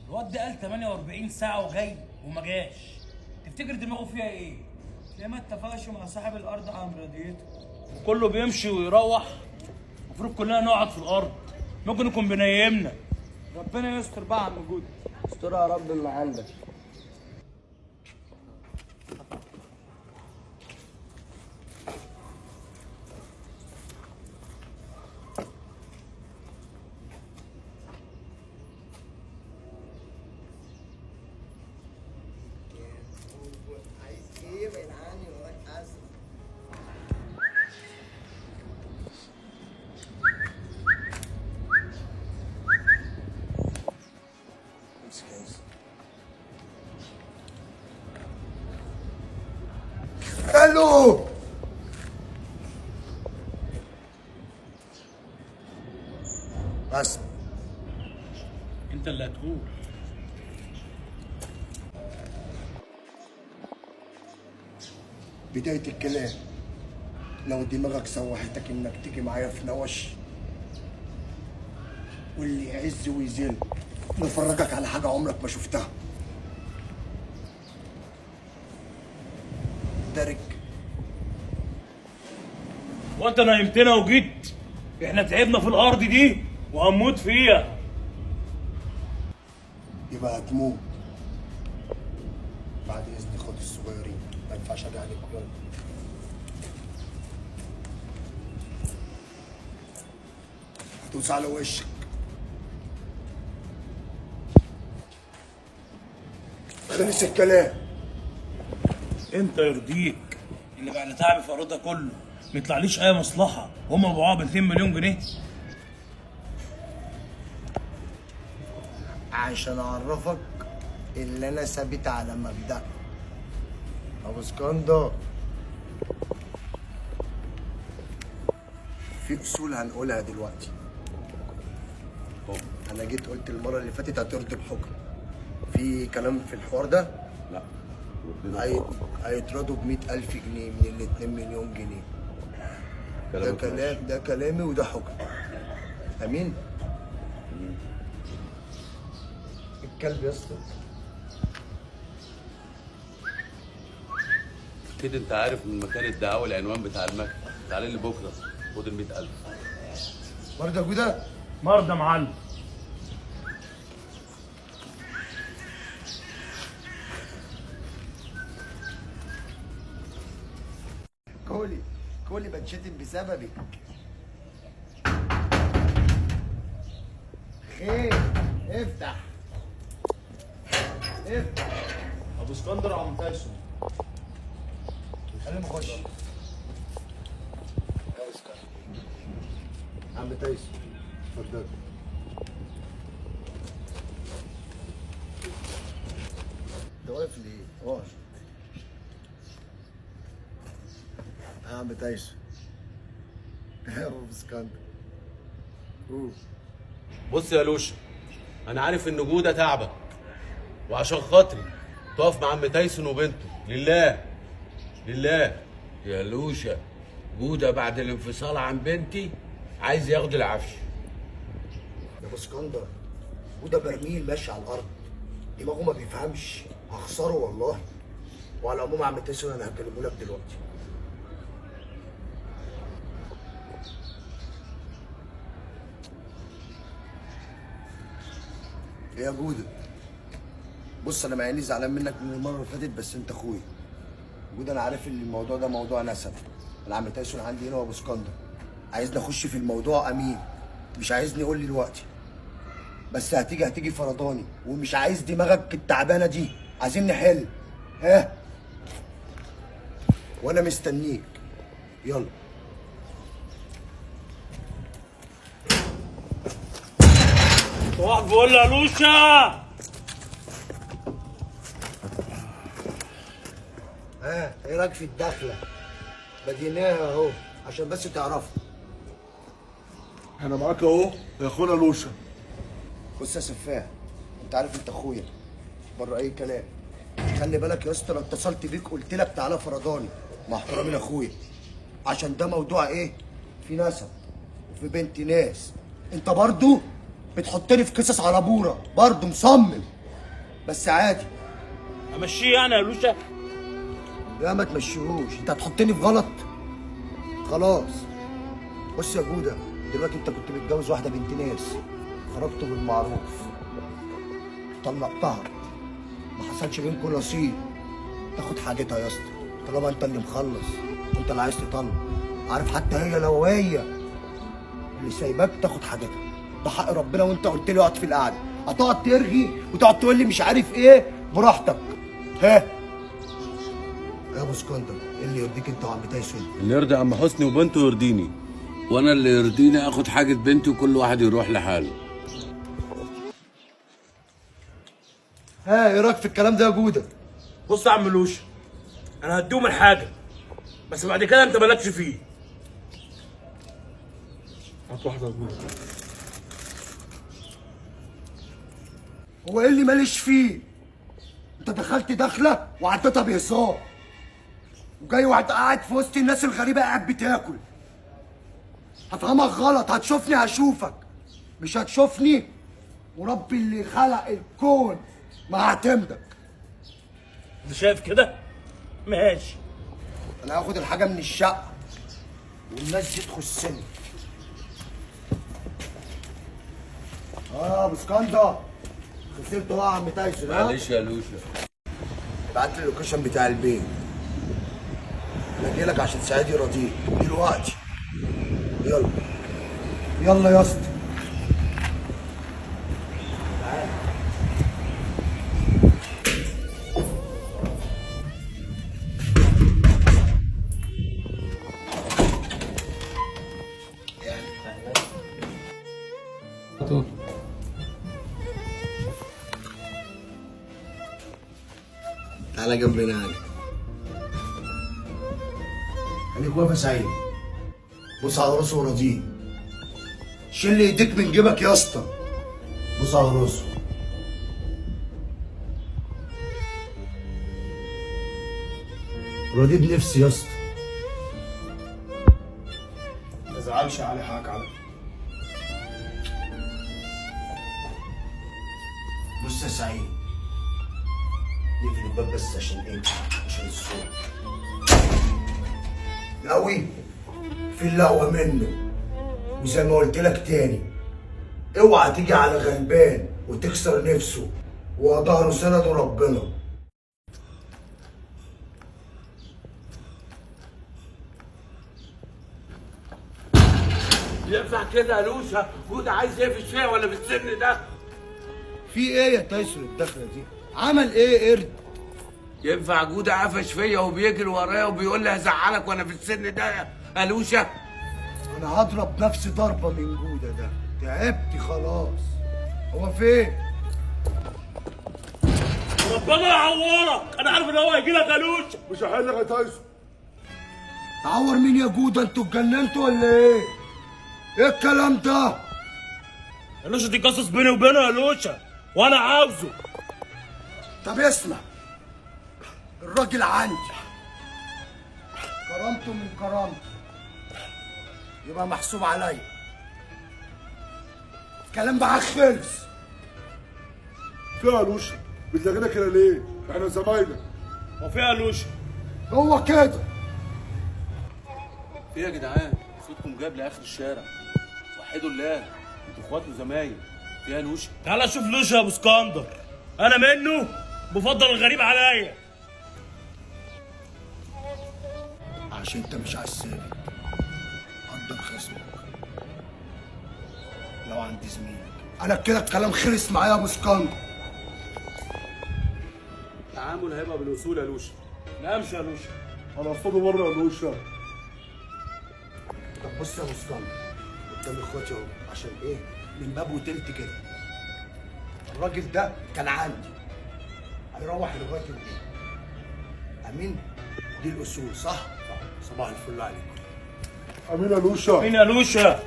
الواد ده قال 48 ساعة وجاي وما جاش. تفتكر دماغه فيها ايه؟ ليه ما اتفقش مع صاحب الارض على مرضيته؟ كله بيمشي ويروح، المفروض كلنا نقعد في الارض. ممكن يكون بنيمنا. ربنا يستر بقى يا عم جودة. استر يا رب اللي عندك. عايز ايه بعيد عني وراك ازمة. امسك يا يوسف. الو بس انت اللي هتقول. بداية الكلام، لو دماغك سوحتك انك تيجي معايا في نوش واللي يعز ويذل نفرجك على حاجة عمرك ما شفتها. درك. وانت نايمتنا وجيت، احنا تعبنا في الارض دي وهنموت فيها. يبقى هتموت. بعد اذن اخواتي الصغيرين ما ينفعش اجي عليكم. يلا هتدوس على وشك. خلص الكلام. انت يرضيك اللي بعد تعب في الارض ده كله ما يطلعليش اي مصلحة وهم باعوها ب 2 مليون جنيه؟ عشان اعرفك اللي انا ثابت على مبدأ. ابو اسكندر، في اصول هنقولها دلوقتي. انا جيت قلت المرة اللي فاتت هترضي بحكم. في كلام في الحوار ده؟ لا. هيترضوا ب 100,000 جنيه من ال 2 مليون جنيه. ده كلام، ده كلامي وده حكم. امين؟ الكلب يا اسطى. اكيد انت عارف من مكان الدعاوى العنوان بتاع المكتب. تعالى لي بكره خد ال 100,000. مرضى يا جوده؟ مرضى يا معلم. كولي كولي بتشتم بسببك. خير، افتح افتح. ابو اسكندر عم تايسون. خلينا نخش. يا اسكندر عم تايسون اتفضل. انت واقف ليه؟ اقعد. يا عم تايسون. يا ابو اسكندر. بص يا لوشا، انا عارف ان جوده تعبك، وعشان خاطري تقف مع عم تايسون وبنته. لله لله يا لوشا، جودة بعد الانفصال عن بنتي عايز ياخد العفش. يا ابو اسكندر، وده برميل ماشي على الارض، دماغه ما بيفهمش. هخسره والله. وعلى العموم يا عم تايسون انا هكلمه لك دلوقتي. ايه يا جوده؟ بص انا مع اني زعلان منك من المرة اللي فاتت، بس انت اخويا. جوده انا عارف ان الموضوع ده موضوع نسب. انا عم تايسون عندي هنا وابو اسكندر عايزني اخش في الموضوع. امين مش عايزني يقول لي دلوقتي، بس هتيجي فرضاني، ومش عايز دماغك التعبانة دي. عايزين نحل. ها، وانا مستنيك. يلا. واحد بيقول لي يا لوشا. ها، ايه رايك في الدخلة؟ بديناها اهو عشان بس تعرفوا. انا معاك اهو يا اخونا لوشا. بص يا سفاح، انت عارف انت اخويا بره اي كلام. خلي بالك يا اسطى، انا اتصلت بيك قلت لك تعالى فرضاني مع احترامي لاخويا، عشان ده موضوع ايه؟ في نسب وفي بنت ناس. انت برضو بتحطني في قصص على بوره برضه مصمم، بس عادي. امشيه يعني يا لوشه؟ لا ما تمشيهوش، انت هتحطني في غلط خلاص. بص يا جوده، دلوقتي انت كنت متجوز واحدة بنت ناس، خرجت بالمعروف، طلقتها، ما حصلش بينكم نصيب، تاخد حاجتها يا اسطى طالما انت اللي مخلص، انت اللي عايز تطلق. عارف حتى هي لو هي اللي سايباك تاخد حاجتها، ده حق ربنا. وانت قلت لي اقعد في القعدة، هتقعد ترغي وتقعد تقول لي مش عارف ايه، براحتك. ها يا ابو اسكندر، ايه اللي يرضيك انت وعم تايسون؟ اللي يرضي عم حسني وبنته يرضيني، وانا اللي يرضيني اخد حاجة بنتي وكل واحد يروح لحاله. ها ايه رايك في الكلام ده يا جوده؟ بص يا عم لوشه، انا هديهم الحاجة، بس بعد كده انت مالكش فيه. هات واحدة يا جوده. هو ايه اللي ماليش فيه؟ انت دخلت دخله وعدتها بهزار، وجاي وقعد قاعد في وسط الناس الغريبة قاعد بتاكل. هفهمك غلط، هتشوفني هشوفك، مش هتشوفني وربي اللي خلق الكون ما هعتمدك. انت شايف كده؟ ماشي. انا هاخد الحاجة من الشقة والناس دي تخصني. ابو اسكندر، خسرت بقى يا عم تايسون. معلش يا لوشه، ابعت لي ال location بتاع البيت، انا جاي لك عشان سعيد يراضيك دلوقتي. يلا يلا يا اسطى. تعالى. تعالى جنبنا علي. خليك واقف يا سعيد، بص على راسه وراضيه. شيل ايديك من جيبك يا اسطى، بص على راسه. راضية بنفسي يا اسطى. ما تزعلش يا علي، حقك عليا. بص يا سعيد، نقفل الباب بس عشان ايه؟ عشان الصوت. قوي في اللقوة منه، وزي ما قلت لك تاني، اوعى تيجي على غلبان وتكسر نفسه، وظهره سنده ربنا. ينفع كده يا لوشه؟ جوده عايز يقفش فيها ولا في السن ده؟ في ايه يا تايسون الدخلة دي؟ عمل ايه قرد؟ ينفع جوده قفش فيا وبيجري ورايا وبيقول لي هزعلك وانا في السن ده يا لوشه؟ انا هضرب نفسي ضربه من جوده ده، تعبت خلاص. هو فين؟ ربنا يعورك، انا عارف ان هو هيجي لك يا لوشه. مش هحلك يا تايسون. تعور مين يا جوده؟ انتوا اتجننتوا ولا ايه؟ ايه الكلام ده؟ يا لوشه دي قصص بيني وبينه يا لوشه، وانا عاوزه. طب اسمع، الراجل عندي كرامته من كرامته، يبقى محسوب عليا. الكلام معاك خلص. فيها لوشه، بتلاغينا كده ليه؟ احنا زمايلك. هو فيها لوشه؟ هو كده. في يا جدعان صوتكم جاب لاخر الشارع، وحدوا الله، انتوا اخوات وزمايل. فيها لوشه؟ تعالى شوف لوشه يا ابو اسكندر، انا منه بفضل الغريب عليا. عشان انت مش عالسالك، قدر خصمك لو عند زميلك. انا كده الكلام خلص معايا يا ابو اسكندر. التعامل هيبقى بالاصول يا لوشه. لا امشي يا لوشه. انا اصطاده بره يا لوشه. طب بص يا ابو اسكندر، قدام اخواتي اهو، عشان ايه؟ من باب وتلت كده. الراجل ده كان عندي، هيروح لغاية البيت. امين؟ دي الاصول صح؟ صح. صباح الفل عليكم. امين يا لوشه. مين يا لوشه؟